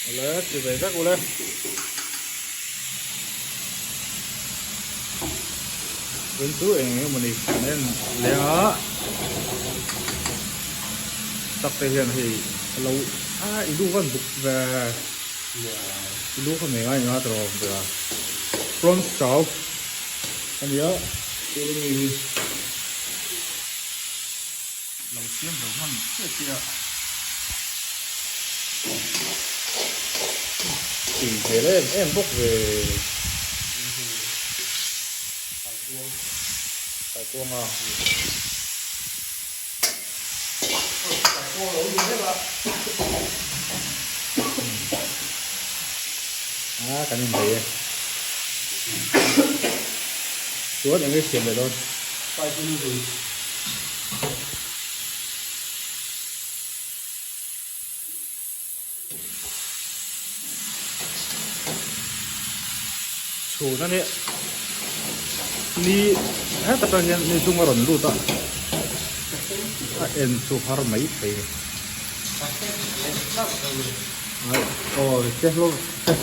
Awle ti ve vek ule. Tun chu eng eng emawni kan en leng a sak te hian hei a lo a i lu van buk ve i lu kha mai ngai nga tawh ber a prawns chau a nia tuna mi hi lo siam zo hman chiah chiah a tui hmel em em bawk ve kaikuang a a kan inbei e chuan eng nge siam leh dawn. Chhun a nia ni heta tang hian ni chung a rawn lut a a en chu har mai thei a ni aw che hlawm che.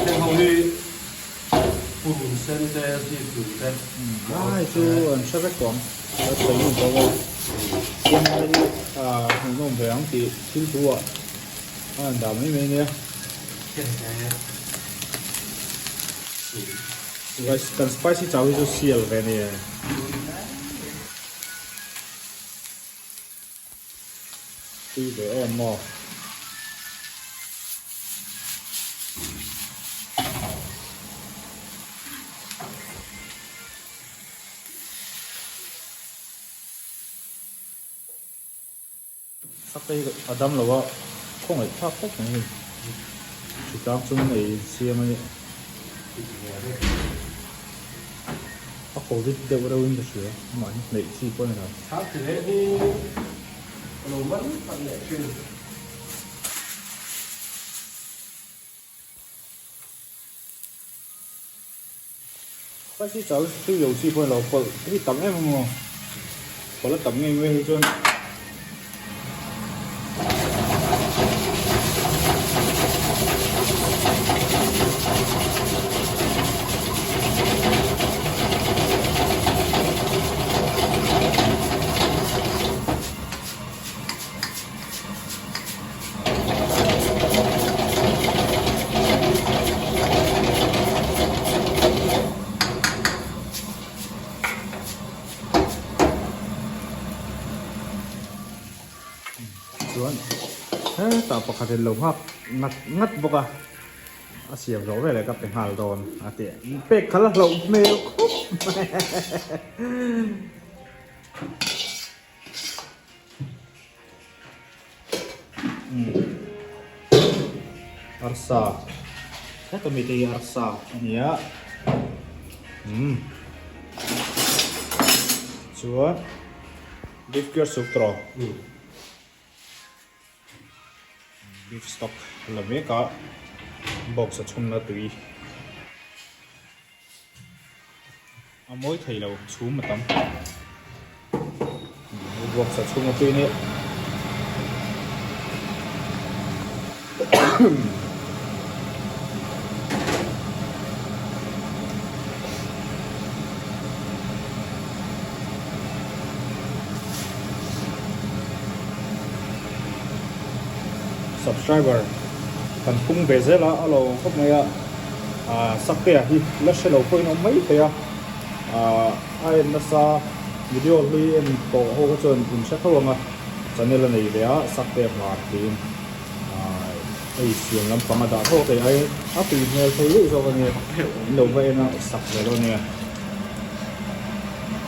Heng ho hi purun sen te zikhlum te ai chu an hre vek tawh ang a sawi nawm tawh a tin hi hmuhnawm ve ang tih thil thu ah a han dah mai mai ania. Kan spicy chau hi chu sial ve ania. Tui ve em maw. Sakei a dam lo a, khawngaih thlak khawp mai hei. Hritlang chung ei siam a nih. A covid deuh reuh in ka hria, amah hi hnaih chi pawh a ni lo. Thlam ti leh hi ka lo man tak leh thin. Spicy chau tui lo chi pawh a ni lo, pawlh hi tam em em maw? Pawlh a tam ngei mai hi chuan. Chuan hetah pakhat in lo nghak ngat ngat bawk a a siam zawh veleh ka pe nghal dawn a ti pek kha la hlauh hmel khawp mai. Arsa heta mi te hi arsa a ni a umm chuan beef cure soup tawh beef stock la mek a box a chhungna tui a mawi thei lo chhum a tam box a chhung a tui nia subscriber kan pung ve zel a a lo awm khawp mai a. Ahh Saktea hi la hre lo pawhin a awm mai thei a, ahh a en nasa video hlui en tawh ho kha chuan in hre tho ang a, channel a nei ve a Saktea hmar tiin ahh hei siam lampang a dah tho thei ai a tui hmel thei daih zawk a nia in lo va en a sak ve dawn nia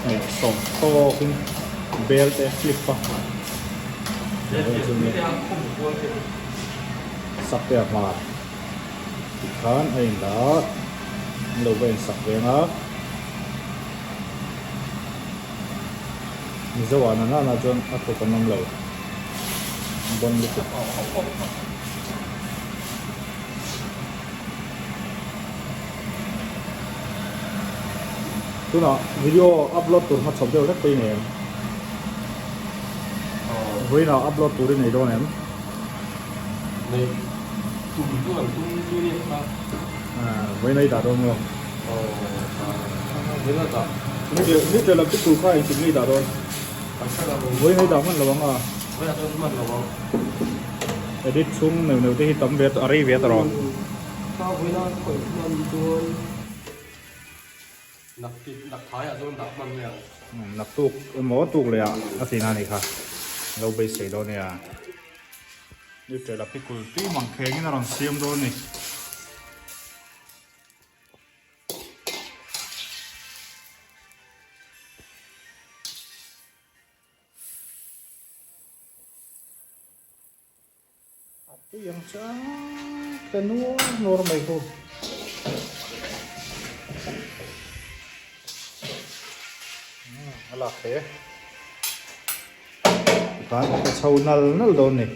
hei sawm tawkin bel te flip a Saktea hmar. Tikhan a in dah a, an lo va insak veng a. Mizo ah na nana chuan a thawk an awm lo. Bon lutuk. Tunah video upload tur hmachhawp deuh hlek pawh i nei em? Vawiinah upload tur i nei dawn em? Nei tum chu kan tum chu ni kha. Vawiin a i dah dawn maw? Vawiin a dah. Ni ṭe lam chu tur kha engtik nge i dah dawn? Vawiin a i dah hman lo ang a. Vawiin a dah hman lo ang. Edit chhung neuh neuh te hi tam ve a rei ve ta rawh. Kha vawiin a khawih hman chuan nak thaiah chuan dah hman mai ang. Naktuk emaw tuk leh ah a tihna a nih kha. Lo beisei dawn nia. Nutella pikul tui mang khengin a rawn siam dawn a ni. A tui ang chuan ka nuar nuar mai khu. A lak hle. Tikhan ka chho nal nal dawn ni.